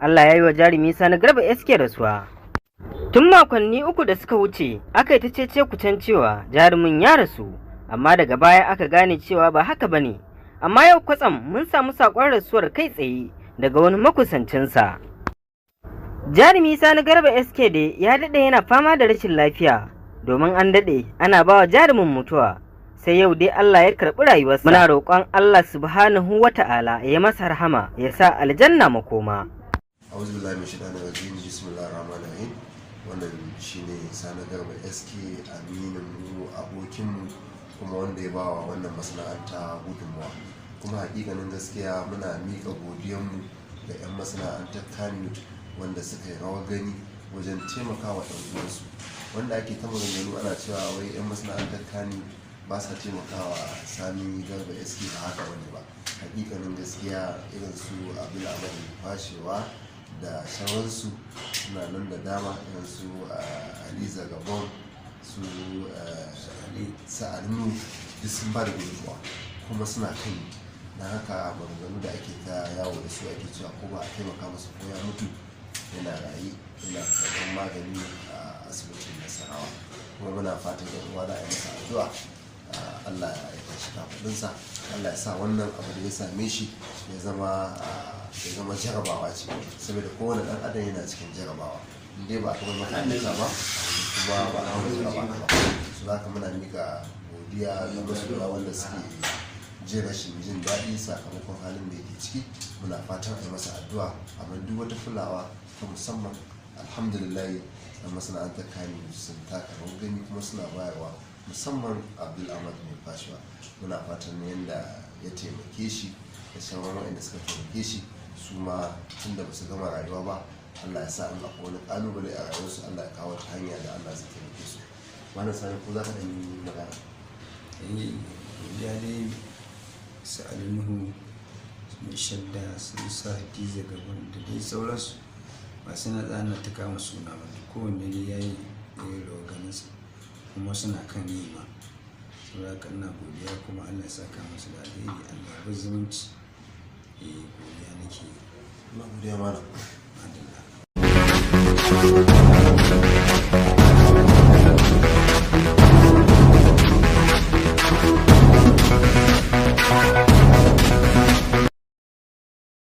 Allah ya yi wa jarumi Sani Garba SK rasuwa. Tun makonni 3 da suka wuce aka yi ta cece kucen cewa jarumin ya rasu, amma daga baya aka gane cewa ba haka bane. Amma yau kwatsam mun samu saƙon rasuwar kai tsaye daga wani makusancinsa. Jarumi Sani Garba SK dai ya daɗe yana fama da rashin lafiya, domin an daɗe ana bawa jarumin mutuwa. Sai yau dai Allah ya karɓi rayuwarsa. Muna roƙon Allah subhanahu wa ta'ala ya masa rahama, ya sa aljanna makoma. A'udhu billahi minash shaitanir rajim. Bismillahir rahmanir rahim. Wannan shine Sani Garba SK, aminin mu, abokin mu, kuma wanda ya bawa wannan masana'anta gudunmawa. Kuma hakikanin gaskiya muna miƙa godiyanmu ga 'yan masana'antar Kannywood wanda suka yi rawar gani wajen taimakawa 'yan uwansu. Wanda ake ta maganganu ana cewa wai 'yan masana'antar Kannywood ba sa taimakawa Sani Garba SK, ba haka bane ba. Hakikanin gaskiya irin su Abdul Ahmad Fashewa da sauransu suna nan da dama, irin su Aliza Gabon, su Sa'adu, duk sun ba da gudunmawa kuma suna kan yi. Don haka maganganu da ake ta yawo da su ake cewa ko ba a taimaka masa ko ya mutu, yana raye, yana karɓar magani a asibitin Nasarawa. Kuma muna fatan yan uwa za a yi masa addu'a, Allah ya tashi kafaɗinsa, Allah ya sa wannan abu da ya same shi ya zama jarabawa ce, saboda kowane ɗan adam yana cikin jarabawa, in dai ba a taɓa maka ayyuka ba kuma ba a taɓa jaraba ba. Su haka muna miƙa godiya ga masoya wanda suke jin rashin jin daɗi sakamakon halin da yake ciki. Muna fatan a yi masa addu'a, amma duk wata kulawa ta musamman, alhamdulillah, na masana'antar Kannywood sun taka rawar gani kuma suna bayarwa, musamman Abdul Ahmad Mai Fashewa. Muna fatan yadda ya taimake shi da sauran waɗanda suka taimake shi, su ma tunda ba su gama rayuwa ba, Allah ya sa in akwai wani ƙalubale a rayuwarsu, Allah ya kawo ta hanya da Allah zai taimake su. Malam Sani, ko za ka ɗan yi magana? Eh, godiya dai su Ali Nuhu, Mai Shadda, su sa Hadiza Gabon da dai sauransu, ba sai na tsaya ina ta kama suna ba. Kowanne dai ya yi irin rawar ganinsa kuma suna kan yi ma. Saboda haka ina godiya kuma Allah ya saka musu da alheri, Allah ya bar zumunci. Eh, godiya nake yi. Ina godiya, malam. Madalla.